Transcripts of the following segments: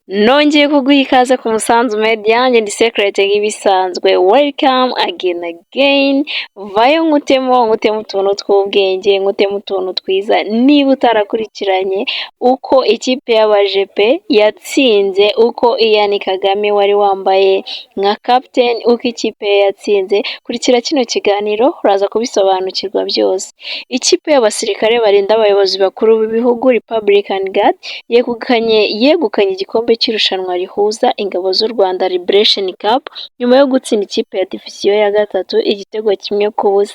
Nongeye kuguha ikaze ku Musanzu Media, njye ndi Secret nk'ibisanzwe. Welcome again again. Vayo nkutemo, nkutemo utuntu tw'ubwenge, nkutemo utuntu twiza. Niba utarakurikiranye uko ikipe y'abajepe yatsinze, uko Ian Kagame wari wambaye nka captain, uko ikipe ye yatsinze, kurikira kino kiganiro, uraza kubisobanukirwa byose. Ikipe y'abasirikare barinda abayobozi bakuru b'ibihugu, Republican Guard, yegukanye igikombe cy'irushanwa rihuza ingabo z'u Rwanda, Liberation Cup, nyuma yo gutsinda ikipe ya Diviziyo ya gatatu igitego 1-0.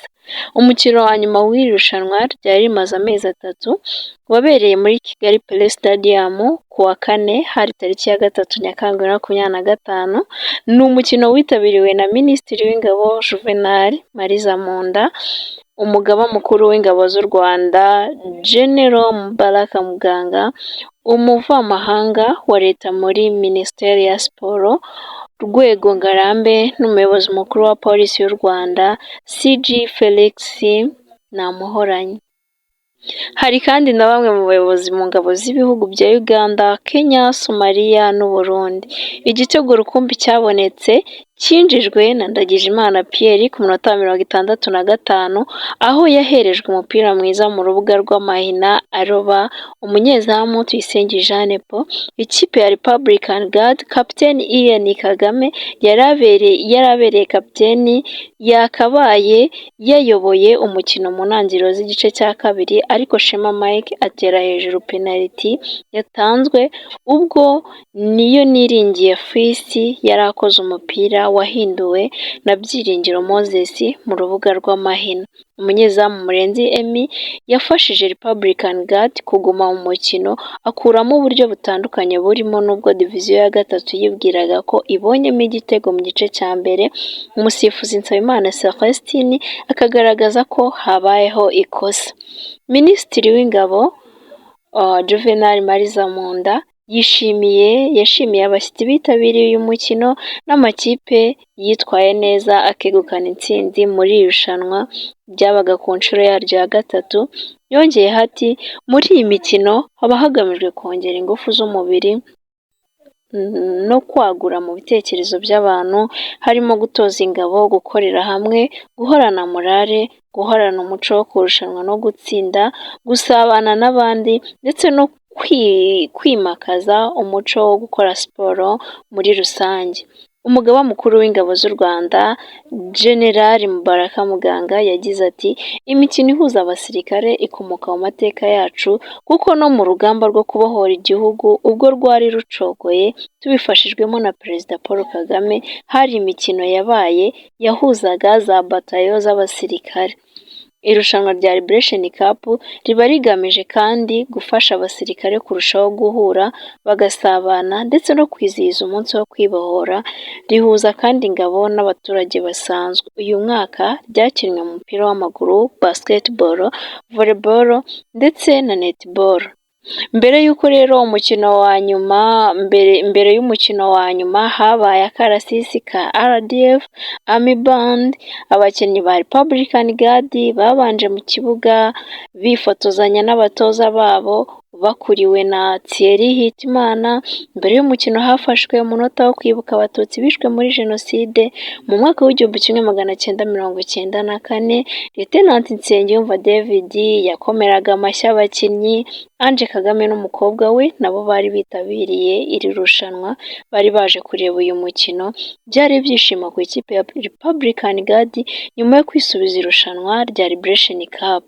Umukino wa nyuma w'iri rushanwa ryari rimaze amezi 3 wabereye muri Kigali Pele Stadium ku wa kane, hari tariki ya 3 Nyakanga 2025. Ni umukino witabiriwe na Minisitiri w'Ingabo Juvenal Marizamunda, Umugaba Mukuru w'Ingabo z'u Rwanda General Mubaraka Muganga, Umuvamahanga wa Leta muri Minisiteri ya Siporo Rwego Ngarambe n'Umuyobozi Mukuru wa Polisi y'u Rwanda CG Felix Namuhoranye. Hari kandi na bamwe mu bayobozi mu ngabo z'ibihugu bya Uganda, Kenya, Somalia n'u Burundi. Igitego rukumbi cyabonetse cyinjijwe na Ndagijimana Pierre ku munota wa 65, aho yaherejwe umupira mwiza mu rubuga rw'amahina aroba umunyezamu Tuyisenge Jeanne Paul. Ikipe ya Republican Guard, kapiteni Ian Kagame yari abereye kapiteni, yakabaye yayoboye umukino mu ntangiriro z'igice cya kabiri, ariko Shema Mike atera hejuru penaliti yatanzwe ubwo Niyoniringiye Fils yari akoze umupira wahinduwe na Byiringiro Moses mu rubuga rw'amahina. Umunyezamu Murenzi Emmy yafashije Republican Guard kuguma mu mukino, akuramo uburyo butandukanye, burimo n'ubwo Diviziyo ya gatatu yibwiraga ko ibonyemo igitego mu gice cya mbere, umusifuzi Nsabimana Celestin akagaragaza ko habayeho ikosa. Minisitiri w'Ingabo Juvenal Marizamunda yashimiye abashyitsi bitabiriye uyu mukino n'amakipe yitwaye neza akegukana intsinzi muri iri rushanwa ryabaga ku nshuro yaryo ya gatatu. Yongeyeho ati: "Muri iyi mikino haba hagamijwe kongera ingufu z'umubiri no kwagura mu bitekerezo by'abantu, harimo gutoza ingabo gukorera hamwe, guhorana morale, guhorana umuco wo kurushanwa no gutsinda, gusabana n'abandi ndetse no kwimakaza umuco wo gukora siporo muri rusange." Umugaba Mukuru w'Ingabo z'u Rwanda General Mubaraka Muganga yagize ati: "Imikino ihuza abasirikare ikomoka mu mateka yacu, kuko no mu rugamba rwo kubohora igihugu ubwo rwari rucogoye, tubifashijwemo na Perezida Paul Kagame, hari imikino yabaye yahuzaga za batayo z'abasirikare. Irushanwa rya Liberation Cup riba rigamije kandi gufasha abasirikare kurushaho guhura, bagasabana ndetse no kwizihiza umunsi wo kwibohora. Rihuza kandi ingabo n'abaturage basanzwe. Uyu mwaka ryakinwe mu mupira w'amaguru, basketball, volleyball ndetse na netball." Mbere y'uko rero umukino wa nyuma, mbere y'umukino wa nyuma habaye akarasisi ka RDF Army Band. Abakinnyi ba Republican Guard babanje mu kibuga bifotozanya n'abatoza babo bakuriwe na Thierry Hitimana. Mbere y'umukino hafashwe umunota wo kwibuka Abatutsi bishwe muri Jenoside mu mwaka w'1994. Lieutenant Nsengiyumva David yakomeraga amashyi abakinnyi. Ange Kagame n'umukobwa we nabo bari bitabiriye iri rushanwa, bari baje kureba uyu mukino. Byari ibyishimo ku ikipe ya Republican Guard nyuma yo kwisubiza irushanwa rya Liberation Cup.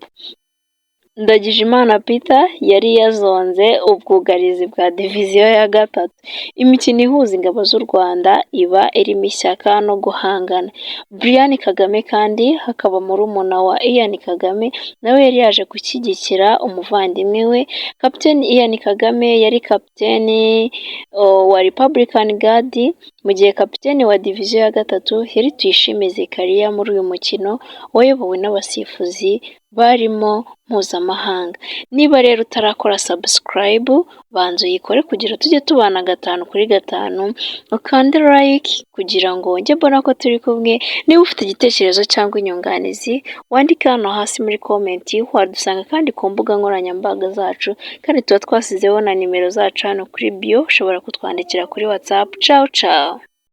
Ndagijimana Peter yari yazonze ubwugarizi bwa Diviziyo ya gatatu. Imikino ihuza ingabo z'u Rwanda iba irimo ishyaka no guhangana. Brian Kagame kandi hakaba murumuna wa Ian Kagame, nawe yari yaje gushyigikira umuvandimwe we. Kapiteni Ian Kagame yari kapiteni wa Republican Guard, mu gihe kapiteni wa Diviziyo ya gatatu yari Tuyishime Zekariya muri uyu mukino wayobowe n'abasifuzi barimo mpuzamahanga. Niba rero utarakora subscribe, banza uyikore kugira tujye tubana gatanu kuri gatanu, ukande like kugira ngo njye mbona ko turi kumwe. Niba ufite igitekerezo cyangwa inyunganizi, wandike hano hasi muri comment. Wadusanga kandi ku mbuga nkoranyambaga zacu, kandi tuba twasizeho na nimero zacu hano kuri bio, ushobora kutwandikira kuri WhatsApp. Cawu cawu.